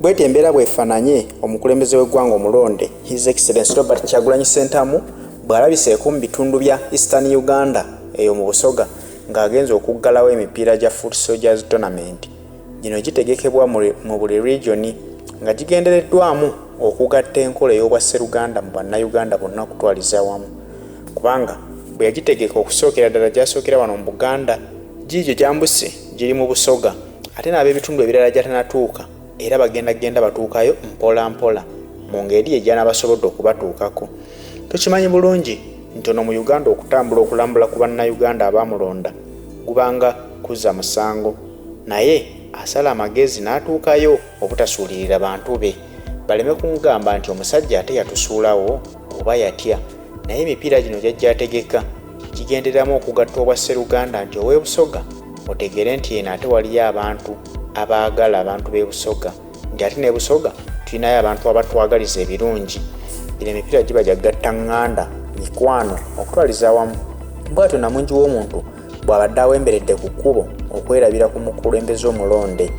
Bwetyo embeera bw'efaananye, omukulembeze w'eggwanga omulonde His Excellency Robert Kyagulanyi Ssentamu bw'alabiseeko mu bitundu bya Eastern Uganda eyo mu Busoga ng'agenze okuggalawo emipiira gya Foot Soldiers Tournament. Gino gitegekebwa mu buli regioni nga gigendereddwamu okugatta enkola ey'obwasseruganda mu Bannayuganda bonna okutwaliza awamu kubanga bwe yagitegeka okusookera ddala gyasookera wano mu Buganda, giigyo gyambuse giri mu Busoga ate n'abeebitundu ebirala gyatanatuuka era bagenda genda batuukayo mpola mpola mu ngeri ye gy'anaabasobodde okubatuukako. Tukimanyi bulungi nti ono mu Uganda okutambula okulambula ku Bannayuganda abaamulonda gubanga kuzza musango naye asala amagezi n'atuukayo obutasuulirira bantu be baleme kumugamba nti omusajja ate yatusuulawo oba yatya naye emipiira gino gy'ajja ategeka gigendereramu okugatta obwasseruganda nti ow'e Busoga otegeere nti eno ate waliyo abantu abaagala abantu b'e Busoga nti ate n'e Busoga tulinayo abantu abatwagaliza ebirungi. Gino emipiira giba gya gatta ŋŋanda, mikwano okutwaliza awamu. Bw'atyo namungi w'omuntu bw'abadde awemberedde ku kkubo okwerabira ku mukulembeze omulonde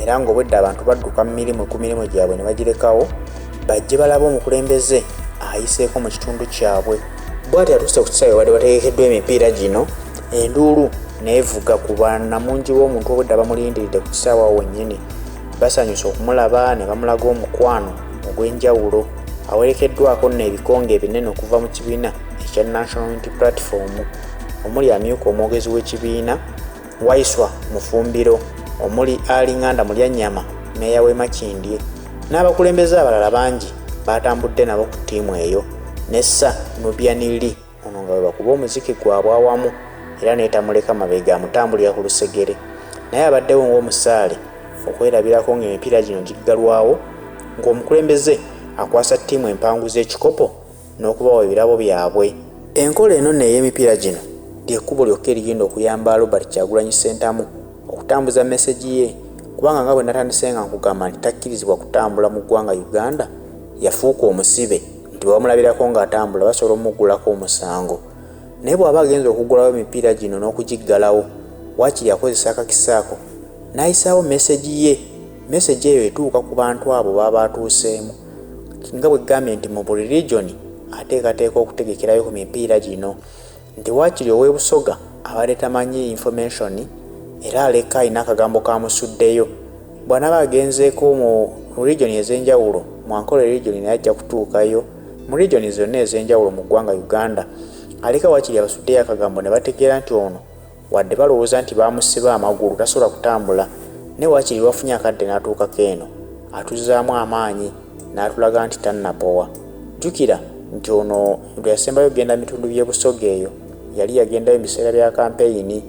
era ng'obwedda abantu badduka mu mirimu ku mirimu gyabwe ne bagirekawo bajje balabe omukulembeze ayiseeko mu kitundu kyabwe. Bw'atyo atuuse ku kisaawe ewabadde wategekeddwa emipiira gino enduulu n'evuga ku bannamungi w'omuntu obwedda bamulindiridde ku kisaawe awo wennyini. Basanyuse okumulaba ne bamulaga omukwano ogw'enjawulo. Awerekeddwako nno ebikonge ebinene okuva mu kibiina ekya National Unity Platform omuli amyuka omwogezi w'ekibiina Waiswa Mufumbiro, omuli Ali Nganda Mulyannyama, mmeeya w'e Makindye n'abakulembeze abalala bangi baatambudde nabo ku ttiimu eyo ne Sir Nubian Lee ono nga bwe bakuba omuziki gwabwe awamu era n'etamuleka mabega amutambulira ku lusegere naye abaddewo ng'omusaale okwerabirako ng'emipiira gino giggalwawo ng'omukulembeze akwasa ttiimu empanguzi ekikopo n'okubawa ebirabo byabwe. Enkola eno nno ey'emipiira gino ly'ekkubo lyokka erigenda okuyamba Robert Kyagulanyi Ssentamu okutambuza mesegi ye kubanga nga bwe natandise nga nkugamba nti takkirizibwa kutambula mu ggwanga Uganda yafuuka omusibe nti bwe bamulabirako ng'atambula basobola omuggulako omusango naye bw'aba agenze okuggulawo emipiira gino n'okugiggalawo waakiri akozesa akakisa ako n'ayisaawo mesegi ye. Mesegi eyo etuuka ku bantu abo b'aba atuuseemu. Nga bwe gambye nti mu buli region ateekateeka okutegekerayo ku mipiira gino nti waakiri ow'e Busoga abadde tamanyi information era aleka alina akagambo k'amusuddeyo. Bw'anaaba agenzeeko mu region ez'enjawulo mu Ankole region naye ajja kutuukayo, mu region zonna ez'enjawulo mu ggwanga Uganda aleka waakiri abasuddeyo akagambo ne bategeera nti ono Wadde balowooza nti baamusiba amagulu tasobola kutambula naye waakiri lwafunye akadde n'atuukako eno atuzzaamu amaanyi n'atulaga nti tannapowa. Jjukira nti ono lwe yasembayo okugenda mu bitundu by'e Busoga eyo yali yagendayo mu biseera bya kampeyini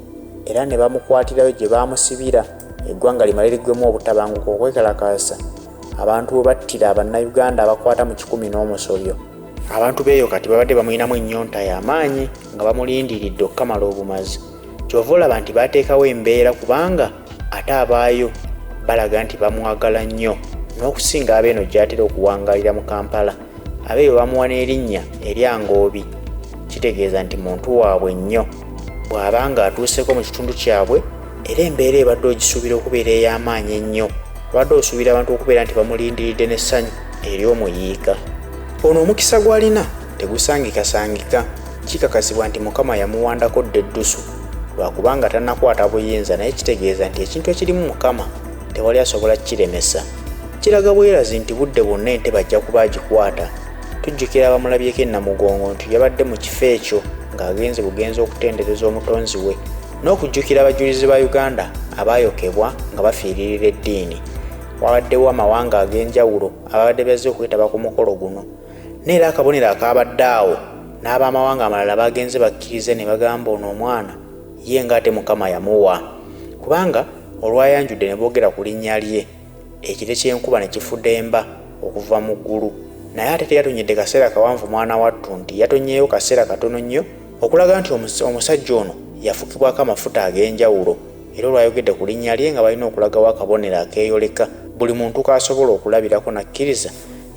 era ne bamukwatirayo gye baamusibira eggwanga limale liggwemu obutabanguko okwekalakaasa abantu we battira Bannayuganda abakwata mu kikumi n'omusobyo. Abantu b'eyo kati babadde bamulinamu ennyonta ya maanyi nga bamulindiridde okukamala obumazi. Ky'ova olaba nti baateekawo embeera kubanga ate abaayo balaga nti bamwagala nnyo n'okusinga ab'eno gy'atera okuwangaalira mu Kampala. Abeeyo bamuwa n'erinnya erya Ngoobi kitegeeza nti muntu waabwe nnyo. Bw'aba ng'atuuseeko mu kitundu kyabwe era embeera ebadde ogisuubira okubeera ey'amaanyi ennyo. Obadde osuubira abantu okubeera nti bamulindiridde n'essanyu ery'omuyiika. Ono omukisa gw'alina tegusangikasangika. Kikakasibwa nti Mukama yamuwandako dda eddusu lwakuba nga tannakwata buyinza naye kitegeeza nti ekintu ekirimu Mukama tewali asobola kukiremesa. Kiraga bwerazi nti budde bwonna entebe ajja kuba agikwata. Tujjukira abamulabyeko e Namugongo nti yabadde mu kifo ekyo ng'agenze bugenzi okutendereza Omutonzi we n'okujjukira abajulizi ba Uganda abaayokebwa nga bafiiririra eddiini. Wabaddewo amawanga ag'enjawulo ababadde bazze okwetaba ku mukolo guno. Naye era akabonero akaabadde awo n'ab'amawanga amalala baagenze bakkirize ne bagamba ono omwana ye ng'ate Mukama yamuwa kubanga olwayanjudde ne boogera ku linnya lye ekire ky'enkuba ne kifudemba okuva mu ggulu naye ate teyatonnyedde kaseera kawanvu mwana wattu nti yatonnyeeyo kaseera katono nnyo okulaga nti omusajja ono yafukibwako amafuta ag'enjawulo era olwayogedde ku linnya lye nga balina okulagawo akabonero akeeyoleka Buli muntu k'asobola okulabirako n'akkiriza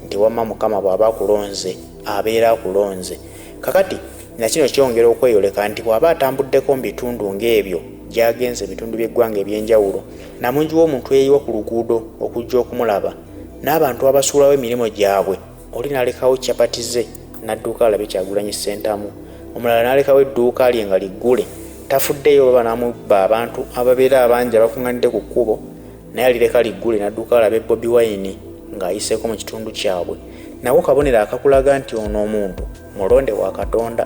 nti wamma Mukama bw'aba akulonze abeera akulonze. Kakati na kino kyongera okweyoleka nti bw'aba atambuddeko mu bitundu ng'ebyo gy'agenze mu bitundu by'eggwanga eby'enjawulo, namungi w'omuntu eyeeyiwa ku luguudo okujja okumulaba n'abantu abasuulawo emirimu gyabwe oli n'alekawo chapati ze n'adduka alabe Kyagulanyi Ssentamu, omulala n'alekawo edduuka lye nga liggule tafuddeeyo oba banaamubba abantu ababeera abangi abakuŋŋaanidde ku kkubo naye alireka liggule n'adduka alabe Bobi Wine ng'ayiseeko mu kitundu kyabwe. Nako kabonero akakulaga nti ono omuntu mulonde wa Katonda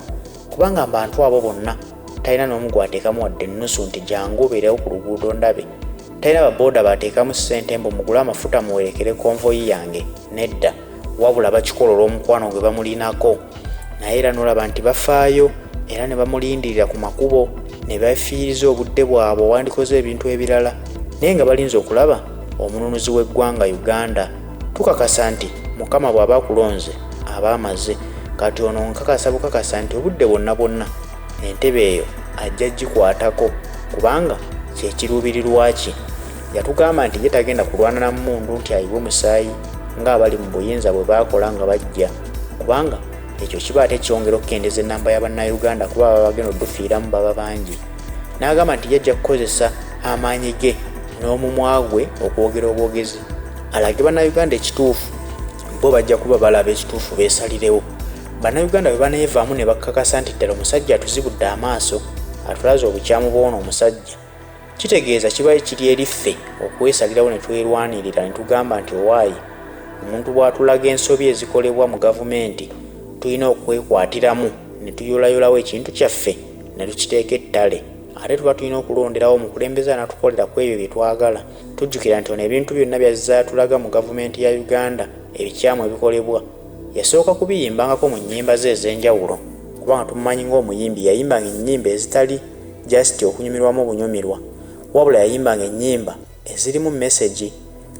kubanga mu bantu abo bonna talina n'omu gw'ateekamu wadde ennusu nti jangu obeerewo ku luguudo ndabe. Talina ba boda b'ateekamu ssente mbu mugule amafuta muwerekere konvoyi yange, nedda, wabula bakikola olw'omukwano gwe bamulinako. Naye era n'olaba nti bafaayo era ne bamulindirira ku makubo ne beefiiriza obudde bwabwe owandikoze ebintu ebirala naye nga balinze okulaba omununuzi w'eggwanga Uganda. Tukakasa nti Mukama bw'aba akulonze aba amaze. Kati ono nkakasa bukakasa nti obudde bwonna bwonna entebe eyo ajja gikwatako kubanga kye kiruubirirwa kye. Yatugamba nti ye tagenda kulwana na mmundu nti ayiwe musaayi ng'abali mu buyinza bwe baakola nga bajja kubanga ekyo kiba ate kyongera okukendeeza ennamba ya Bannayuganda kuba ababa bagenda odufiiramu baba bangi. N'agamba nti ye ajja kukozesa amaanyi ge n'omumwa gwe okwogera obwogezi alage Bannayuganda ekituufu bo bajja kuba balaba ekituufu beesalirewo. Bannayuganda bwe baneevaamu ne bakakasa nti ddala omusajja atuzibudde amaaso atulaze obukyamu bw'ono omusajja, kitegeeza kiba kiri eri ffe okwesalirawo ne twerwanirira ne tugamba nti owaaye omuntu bw'atulaga ensobi ezikolebwa mu gavumenti tulina okwekwatiramu ne tuyolayolawo ekintu kyaffe ne tukiteeka ettale. Ate tuba tulina okulonderawo omukulembeze anaatukolera ku ebyo bye twagala. Tujjukira nti ono ebintu byonna by'azze atulaga mu gavumenti ya Uganda ebikyamu ebikolebwa yasooka kubiyimbangako mu nnyimba ze ez'enjawulo kubanga tumumanyi ng'omuyimbi yayimbanga ennyimba ezitali just okunyumirwamu obunyumirwa wabula yayimbanga ennyimba ezirimu mesegi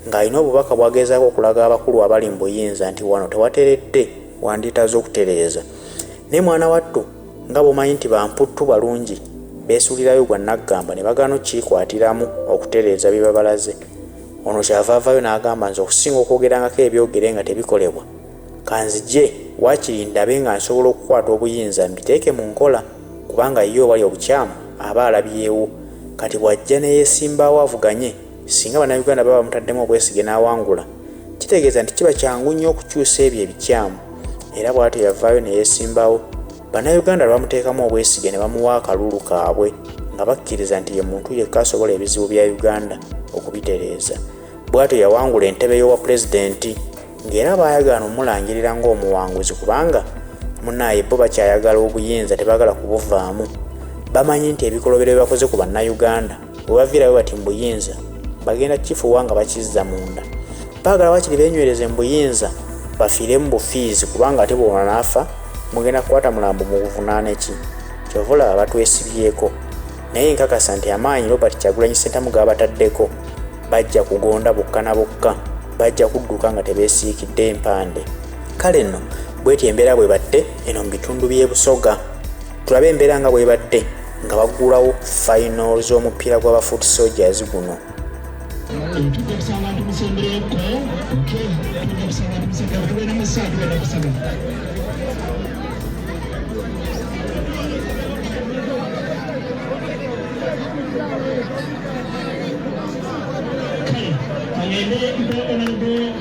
ng'alina obubaka bw'agezaako okulaga abakulu abali mu buyinza nti wano tewateredde wandyetaaze okutereeza. Naye mwana wattu nga bw'omanyi nti bamputtu balungi beesuulirayo gwa nnaggamba ne bagaana okukikwatiramu okutereeza bye babalaze. Ono ky'ava avaayo n'agamba nze okusinga okwogerangako ebyogere nga tebikolebwa kanzije waakiri ndabe nga nsobola okukwata obuyinza mbiteeke mu nkola kubanga ye owali obukyamu aba alabyewo kati bw'ajja ne yeesimbawo avuganye singa Bannayuganda baba bamutaddemu obwesige n'awangula kitegeeza nti kiba kyangu nnyo okukyusa ebyo ebikyamu era bw'atyo yavaayo ne yeesimbawo. Bannayuganda lwamuteekamu obwesige ne bamuwa akalulu kaabwe nga bakkiriza nti ye muntu yekka asobola ebizibu bya Uganda okubitereeza. Bw'atyo yawangula entebe y'obwapulezidenti ng'era baayagaana omulangirira ng'omuwanguzi kubanga munnaaye bo bakyayagala obuyinza tebaagala kubuvaamu. Bamanyi nti ebikolobero bye bakoze ku Bannayuganda bwe baviirayo bati mu buyinza bagenda kifuwa nga bakizza munda. Baagala wakiri beenywereze mu buyinza bafiiremu bufiizi kubanga ate bw'ona n'afa mugenda kukwata mulambo muguvunaane ki? Ky'ova olaba batwesibyeko. Naye nkakasa nti amaanyi Robert Kyagulanyi Ssentamu g'abataddeko bajja kugonda bokka na bokka, bajja kudduka nga tebeesiikidde mpande. Kale nno bw'etyo embeera bw'ebadde eno mu bitundu by'e Busoga. Tulabe embeera nga bw'ebadde nga baggulawo fayino z'omupiira gw'aba Foot Soldiers guno. Tujja kusaba abantu musembereko. Tujja kusaba abantu musembereko. Tugenda mu ssaawa tugenda kusaba. Kale kangende mpe Honorable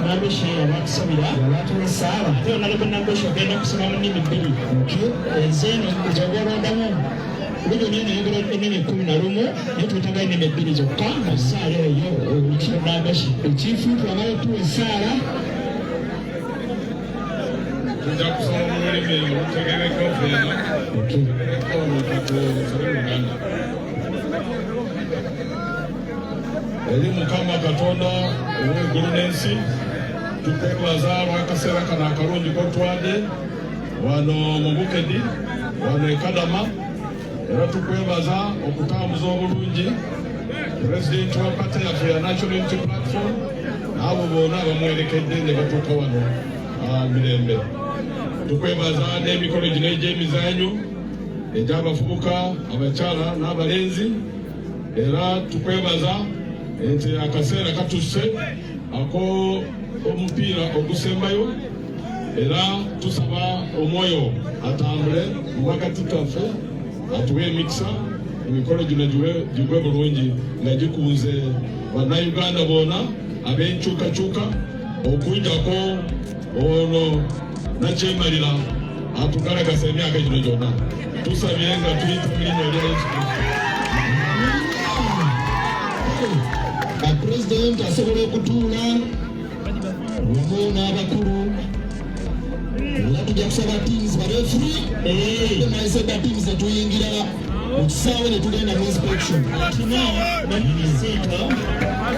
Nambeshe abatusabira Abatuwa essaala. Ate Honorable Nambeshe ogenda kusoma mu nnimi bbiri ezeeno z'oba olondamu. Region eno eyogera ennimi 11 naye twetaaga ennimi bbiri zokka mu ssaala eyo. Nambeshe. Ekifu twamala otuwa essaala. Tujja kusoma mu lulimi olutegeerekeka ffenna, tutegeerekeka olwo tusome Luganda. Eri Mukama Katonda ow'eggulu n'ensi, tukwebaza olw'akaseera kano akalungi k'otuwadde wano mu Bukedi, wano e Kadama, era tukwebaza okutambuza obulungi pulezidenti wa pate yaffe ya National Unity Platform n'abo bonna abamuwerekedde ne batuuka wano mirembe. Tukwebaza n'emikolo gino egy'emizannyo egy'abavubuka, abakyala n'abalenzi, era tukwebaza nti akaseera katusse. Ako omupiira ogusembayo, era tusaba omwoyo atambule mu wakati kaffe, atuwe emikisa, emikolo gino gigwe bulungi nga gikunze Bannayuganda bonna ab'enkyukakyuka, okujjako ono nakyemalira atugalagasa emyaka gino gyonna. Tusabye nga tuyita mu linnya erya Yesu Kristo. Pulezidenti asobola okutuula wamu n'abakulu, era tujja kusaba teams, ba referee mayise ba teams, netuyingira mu kisaawe ne tugenda mu inspection. Kino banyini,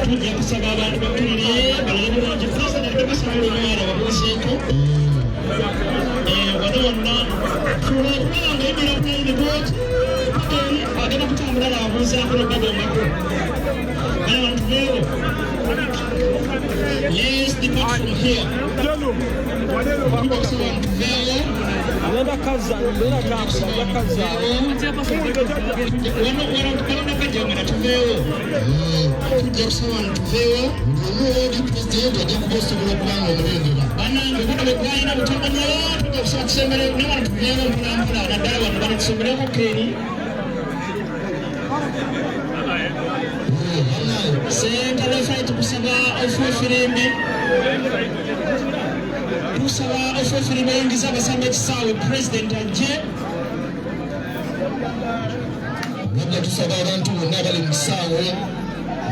tujja kusaba abantu bakkirire balabe bulungi pulezidenti basaba olumwala babuuzeeko wano wonna. Fuba okulaba nga yimira pulayini bwoti paka eri agenda kutambula ng'abuuzaako nobabombako. Bana bantu tuveewo. Let's depart from here. Tujja kusaba abantu tuveewo. Ngenda kaza, ngenda tambula, nja kaza. Wano wano kalonda kajjamana, tuveewo. Tujja kusaba abantu tuveewo. Buli omu oli pulezidenti ajja kuba osobola okuba nga omulengera. Bannange, buno bwe twalina butono nnyo. Tujja kusaba tusembere nabano, tuveewo mpolampola, naddala wano bano tusembereko keeri. Center referee, tukusaba ofuwe firimbi, tusaba ofuwe firimbi oyingiza abasambi ekisaawe, president ajje. Wabula tusaba abantu bonna abali mu kisaawe,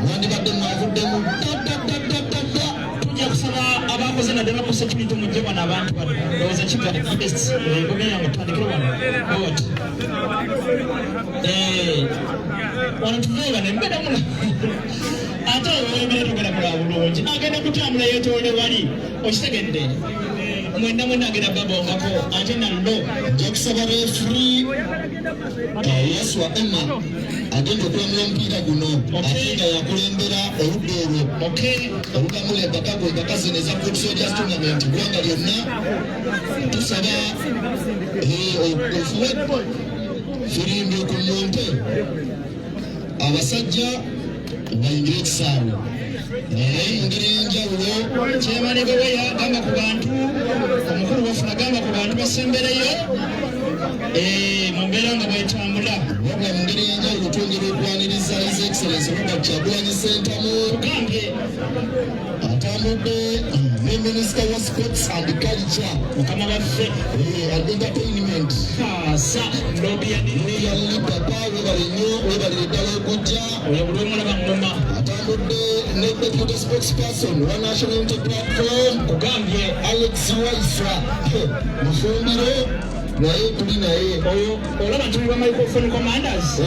mwandibadde mwavuddemu ddaddaddadda. Tujja kusaba abakoze naddala ku security mujje wano. Abantu bano ndowooza kiga best gomenya nga tutandikire wano ot wano tuveeyo bano embeera muno, ate wembeera togenda kulaba bulungi, agenda kutambula yeetoole wali okitegedde, mwenda mwenda agenda babongako ate nallo. Nja kusaba referee Yaswa Emma agenda okulamula omupiira guno, ate nga yakulembera oludda olwo olugamula empaka gwe empaka zino eza Foot Soldiers Tournament ggwanga lyonna. Tusaba ofuwe firimbi ku muntu, abasajja bayingire ekisaawe, naye mu ngeri y'enjawulo. Kyemalegeweya gamba ku bantu, omukulu wafuna gamba ku bantu basembereyo mu mbeera nga bwetambula. Wabula mu ngeri y'enjawulo twongera okwaniriza His Excellence Robert Kyagulanyi Ssentamu. Tugambye. Atambudde ne Minisita wa Sports and Culture, mukama waffe, and Entertainment, kaasa Nubian. Nubian papa, webale nnyo, webalire ddala okujja. Oyo buli omulaba ngoma. Atambudde ne deputy spokesperson wa National Unity Platform, kugambye, Alex Waiswa Mufumbiro, naye tuli naye. Oyo olaba tuli ba microphone commanders,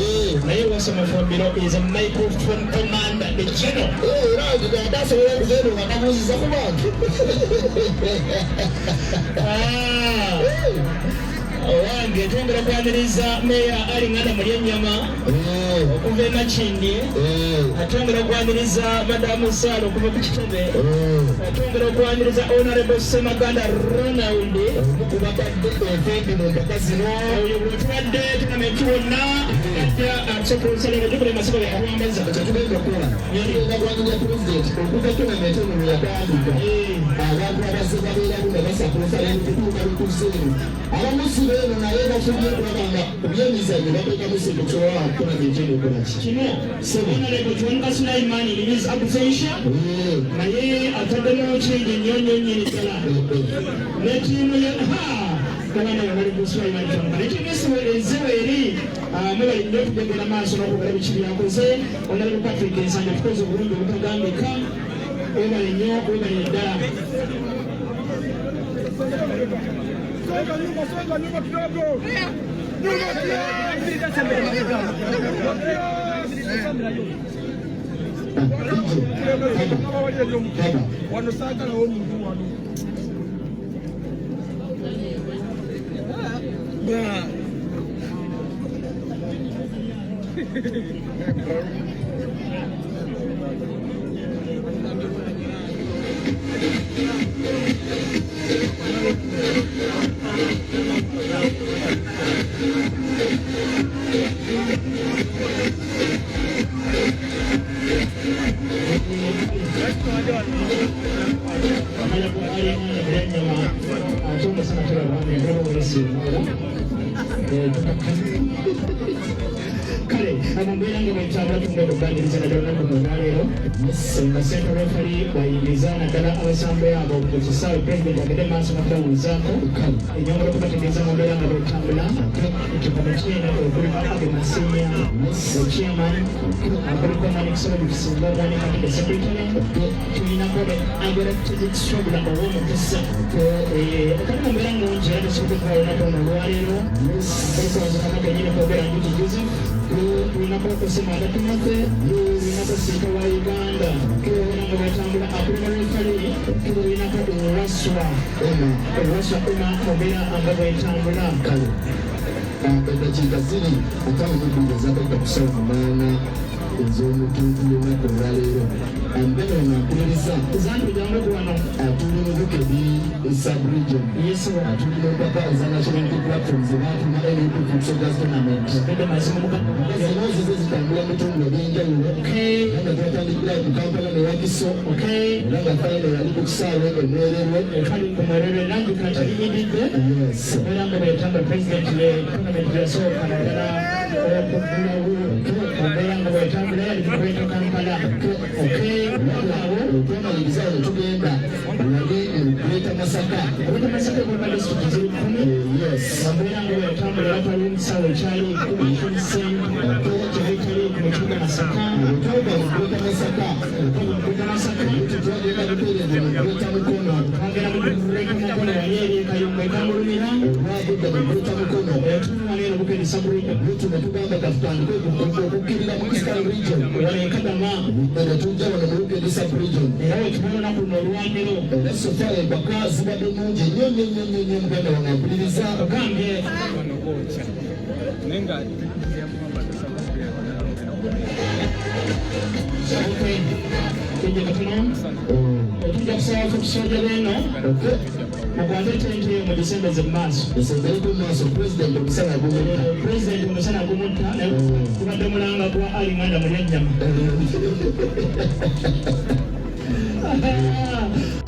naye Wasa Mufumbiro is a microphone commander, the general. Era ate asobola okuva eno nga tabuuziza ku bantu. Ah, owange twongera kwaniriza Meya Alingana Mulyennyama okuva e Makindi. Atwongera okwaniriza Madamu Sala okuva ku Kitebe. Atwongera okwaniriza Honorable Semaganda Ronald, omu ku batadde enkumbi mu mpaka zino. Oyo bwe tubadde tournament wonna ajja atusokonsalero tukule masiko byakubambaza. Kyetugenda okukola, tugenda kwaniriza pulezidenti. Okuva tournament eno lwe yatandika, abantu abazze babeeramu nga basapoota okutuuka lukuzeeno. Abamu si beeno, naye bafubye okulaba nga ku byemizannyo bateekamu sente okusobola tournament eno okolaki. Kino Honorable Kiwanuka Sulaiman in his absentia, naye ataddemu kingi nnyo nnyo nnyini ddala ne ttiimu ye ha abaana bali ku Sulaiman Kiwanuka ne ttiimu eziwe eri. Mwebali nnyo okugenda maaso n'okwogera biki byakoze. Honorable Patrick Ensanja, tukoze obulungi obutagambika, webale nnyo, webale ddala. Songa nyuma, songa nyuma kidogo. Nyuma kiasi. Wano saagalawo omuntu wano. Amanya ku alingana mulyannyama ate omusana tulabanga endaba wesiimuula. Kale mu mbeera nga bwetambula, tugenda okubaniriza naddala olunaku olwaleero nga central referee bwayingiza naddala abasambe abo mu kisaawe, president agende maaso n'okubawulizaako. Enyongera okubategeeza mu mbeera nga bwetambula nti komiti eno okuliko Abe Masinya chairman, kuliko Malik Solomon Kisinga omuwanika secretary, tulinako Agera Tizitsobula ow'omukisa okati mu mbeera nungi, era tusobola okuba olunaku luno olwaleero. Kuliko nzikama kenyini kwogera Njuki Joseph, tulinako Osemanda Timothy, tulinako Siika wa Uganda era nga bwetambula akulira referee, tulinako Waswa Waswa Uma mu mbeera nga bwetambula. Kale eddakiika ziri 52 ezakadda ku ssaawa 8 ez'omutuntu lunaku olwaleero. Amuganda wange ampuliriza, Zantujangu wano. Atuli mu Bukedi sub-region, atuli mu mpaka eza National Unity Platform zebatuma NUP Foot Soldiers Tournament. Gende mazima muganda. Zino zize zitambula mu bitundu ebyenjawulo era nga twatandikira ku Kampala ne Wakiso era nga final yali ku kisaawe e Mwererwe. Kali ku Mwererwe nange kati yididde. Era nga bwetamba president ye tournament yasooka naddala okuggulawo mu mbeera nga bwetambula yali kukweta Kampala. Okay, awo Otwamaliriza ne tugenda wali mu Greater Masaka. Greater Masaka kulima district ziri 10. Mu mbeera nga bwetambula era twali mu kisaawe ekyali Convention Center kyebayita mu kibuga Masaka. Twava mu Greater Masaka. Greater Masaka. Twagenda butereevu mu Greater Mukono. Twagenda mu Greater Mukono wali eri Ekayunga ekangulumira. Olwagudde mu Greater Mukono, Tuli wali eno Bukedi sub-region. Lutu ne tugamba katutandike okukkirira mu Eastern Region. Wano ekadama. Ne tujja wano mu Bukedi sub-region. Era wetubala olunaku luno olwaleero. Era so far empaka zibadde nnungi nnyo nnyo nnyo nnyo nnyo, muganda wange ampuliriza. Ogambye. Naye nga yamugamba. Okay, tujja katono, tujja kusaba tukusooja beeno mukwate tente mugisembeze mu maaso. Esembereko mu maaso, pulezidenti omusana gumutta. Pulezidenti omusana gumutta, naye gubadde mulanga gwa alinganda mulya ennyama.